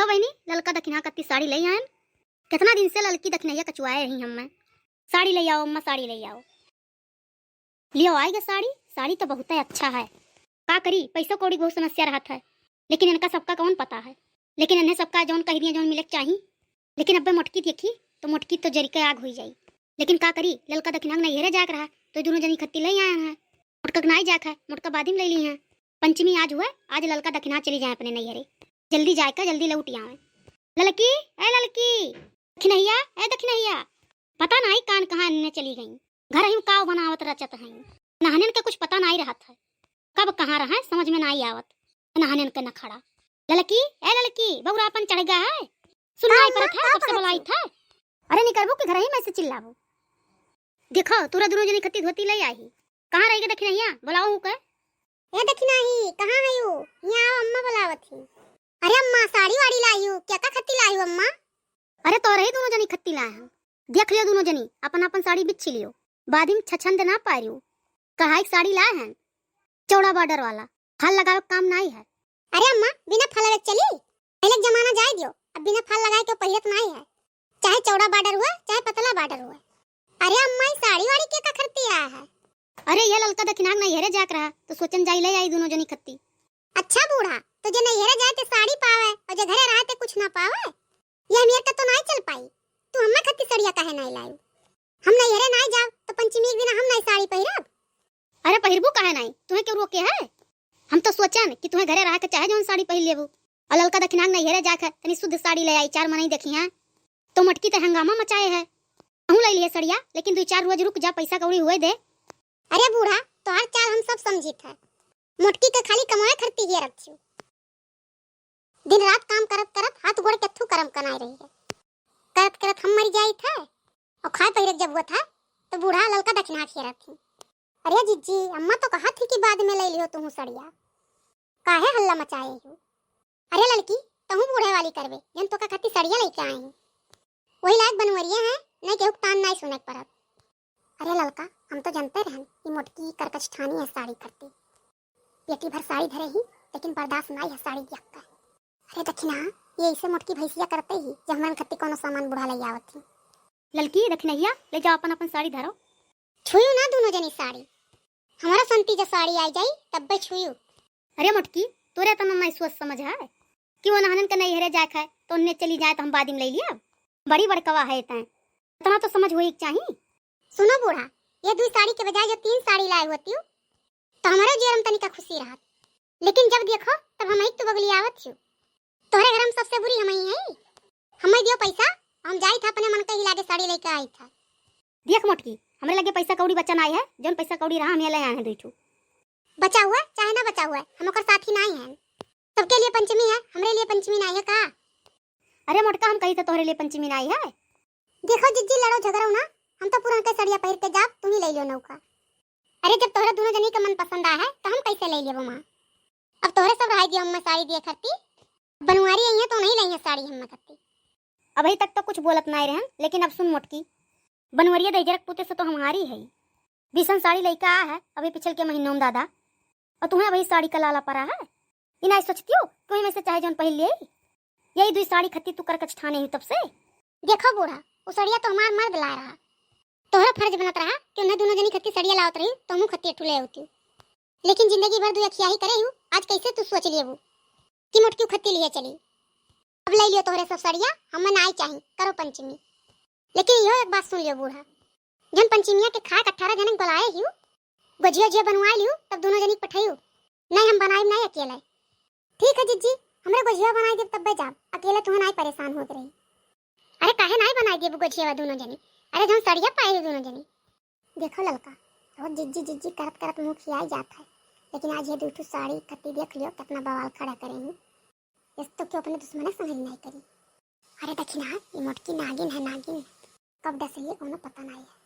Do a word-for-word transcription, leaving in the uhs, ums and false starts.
बहिनी, ललका दखिनहा कत्ती साड़ी लइ आयन। केतना दिन से ललकी दखिनहिया कचुआए रही हम्मे, साड़ी लइ आओ अम्मा, साड़ी लइ आओ। लियो आइगे साड़ी, साड़ी तो बहुतै अच्छा है। का करी, पैसो कौड़ी के बहुत समस्या रहत है, लेकिन इनका सबका कौन पता है। लेकिन इन्हें सबका जौन कहि दिए, जौन मिले के चाही। लेकिन अब्बे मोटकी देखी तो मोटकी तो जरि के आग होइ जाई। लेकिन का करी, ललका दखिनहा के नैहरे जाए के रहा, तो दुनो जनी खत्ती लइ आए हैं। मोटका के नाई जाए के है, मोटका बादी में लइ ली हैं। पंचमी आज हुए, आज ललका दखिनहा चली जाए अपने नैहरे। जल्दी जाए के, जल्दी लौटि आवे। ललकी, ए ललकी, दखिनहिया, ए दखिनहिया। पता नाई कान कहाँ इन्हें चली गई। घर ही में का बनावत रचत हैं। नहनन के कुछ पता नाई रहत है, कब कहाँ रहे समझ में नाई आवत। नहनन के नखड़ा। ललकी, ए ललकी, बौरापन चढ़ गया है। सुनाई का परत अम्मा, है, का कब से कहत बोलाई हो? था। अरे निकरबू कि घर ही में से चिल्लाबू। देखो, तोरा दुनो जनी खत्ती धोती लइ आई। कहाँ रहिगे दखिनहिया? बोलाओ हूँ के। ए दखिनही, कहाँ है यू? यहाँ आओ, अम्मा बोलावत ही। अरे अम्मा, साड़ी वाड़ी लाई हूँ, क्या का खत्ती लाई हूँ अम्मा? अरे तोरे ही दुनो जनी खत्ती लाए हैं। देख लियो दुनो जनी, अपन अपन साड़ी बिच्छी लियो। बादी में छछंद ना पारियो। कढ़ाई के साड़ी लाए हैं, चौड़ा बॉर्डर वाला, फाल लगावे के काम नाई है। अरे अम्मा, बिना फाल के चली? पहले के जमाना जाए दियो, अब बिना फाल लगाए के पहिरत नाई है, चाहे चौड़ा बॉर्डर हुए, चाहे पतला बॉर्डर हुए। अरे अम्मा, ई साड़ी वाड़ी के का खरीदती आया है? अरे ये ललका दखिनहा के नैहरे जाए के रहा, तो सोचन जाई लइ आई दुनो जनी खत्ती। अच्छा बूढ़ा, तो जे नैहरे जाए ते साड़ी पावे और जे घरे रहे ते कुछ ना पावे, ये हमियर का तो नाई चल पाई। तू हम्मे खत्ती सड़िया काहे नाई लायू? हम नैहरे नाई जाब तो पंचमी के दिन हम नाई साड़ी पहिरब। अरे पहिरबू काहे नाई, तुहें क्यों रोके है? हम तो सोचन कि तुहें घरे रह के चाहे जौन साड़ी पहिर लेबू। और ललका दखिनहा के नैहरे जाके तनी शुद्ध साड़ी लइ आई, चार मनई देखिहैं। तो मोटकी ते हंगामा मचाए है, अहूँ लइ लिहे सड़िया, लेकिन दुइ चार रोज रुक जा, पैसा कौड़ी हुए दे। अरे बूढ़ा, तोहार चाल हम सब समझित है। मोटकी के खाली कमाए खरती हियरत छियो। दिन रात काम करत करत हाथ गोड़ के थू करम कनाए रही है। करत करत हम मरि जाइत है। और खाए पहिरे के जब हुआ था तो बूढ़ा ललका दखिनहा हियरत थी। अरे जिज्जी, अम्मा तो कहत ही कि बाद में लइ लिहो तुहू सड़िया, काहे हल्ला मचाए हो? अरे ललकी, तहू बूढ़े वाली करबे, जन तोका खातिर सड़िया लइके आए हैं। वही लायक बनवरिया हैं, नहीं केहू के तान नाई सुने के पड़त। अरे ललका, हम तो जनते रहन कि मोटकी करकच ठानी है साड़ी खरती। पेटी भर साड़ी धरे ही, लेकिन बर्दाश्त नाई है साड़ी दियक्का। अरे दखिनहा, ये ऐसे मोटकी भैंसिया करते ही, जब हमरन खत्ती कोनो सामान बूढ़ा लइ आवत ही। ललकी, दखिनहिया, लइ जाओ अपन अपन साड़ी धरो। छुयू ना दुनो जनी साड़ी, हमारा संती जब साड़ी आई जाई तब्बे छुयू। अरे मोटकी, तोरे इतना नाई सोच समझ है कि वो नहनन के नैहरे जाए खाए तो उन्हें चली जाए तो हम बादी में लइ लिया। बड़ी बड़कवा है तैं, इतना तो समझ होई के चाही। सुनो बूढ़ा, ये दुई साड़ी के बजाय जो तीन साड़ी लाए होती हो, तो हमारे जियर में तनिका खुशी रहत। लेकिन जब देखो, तब हम ही तो बगली आवत हो। तोहरे घर में सबसे बुरी हम ही है। हमें दियो पैसा, हम जाई था अपने मन के ही लागे साड़ी लेके आई था। देख मोटकी, हमरे लगे पैसा कौड़ी बचा नाई है, जौन पैसा कौड़ी रहा हम ये ले आए हैं दुई ठू। बचा हुआ चाहे ना बचा हुआ, हम ओकर साथी नाई हैं। सबके लिए पंचमी है, हमरे लिए पंचमी नाई है का? अरे मोटका, हम कही तो तोहरे लिए पंचमी नाई है। देखो जिज्जी, लड़ो झगड़ो ना, हम तो पुरनके सड़िया पहिर के जाब, तुम ही लइ लियो नौका। अरे जब तोहरे दुनो जनी के मन पसंद आ है तो हम कैसे लइ लेबो माँ? अब तोहरे सब रहाई दियो, अम्मा साड़ी दिए खरती। बनवारी आई है तो नहीं लइ है साड़ी हम्मे खरती। अबही तक तो कुछ बोलत नाई रहन, लेकिन अब सुन मोटकी, बनवरिया दहिजरक पूते से तो हमारी है। बीसन साड़ी लइका आ है अभी पिछल के महीनों में दादा, और तुम्हें अबही साड़ी का लाला परा है। ई नाई सोचतियो कि वही में से चाहे जौन पहिर ले। यही दुई साड़ी खत्ती तू करकच ठाने ही तब से। देखो बूढ़ा, वो सड़िया तो हमार मर्द लाए रहा, तोहरा फर्ज बनत रहा कि उन्हें दुनो जनी खत्ती सड़िया लावत रही तो हमहू खत्ती ठुले होती। लेकिन जिंदगी भर दुई अखियाही करे हूँ, आज कैसे तू सोच लिए वो कि मोटकी खत्ती लिए चली। अब लइ लियो तोहरे सब सड़िया, हमें नाई चाही, करो पंचमी। लेकिन इहो एक बात सुन लियो बूढ़ा, जौन पंचमिया के खाए के अठारह जने के बुलाए हियो, गोझिया उझिया बनवाए लियो, तब दुनो जनी के पठाइयो। नहीं, हम बनाइब नहीं अकेले। ठीक है जिज्जी, हमरे गोझिया बनाई देब तब्बे जाब, अकेले तुहें नाई परेशान होत रही। अरे काहे नाई बनाई देब गोझिया दुनो जनी? अरे जौन सड़िया पाए हो दुनो जनी। देखो ललका, रोज जिज्जी जिज्जी करत करत मुँह खियाई जात है, लेकिन आज ये दुई ठो साड़ी खत्ती देख लियो, कितना बवाल खड़ा करे ही। इस तो क्यों अपने दुश्मने समझ नहीं करी। अरे दखिनहा, ये मोटकी नागिन है, नागिन। कब डसइए कोनो पता नहीं है।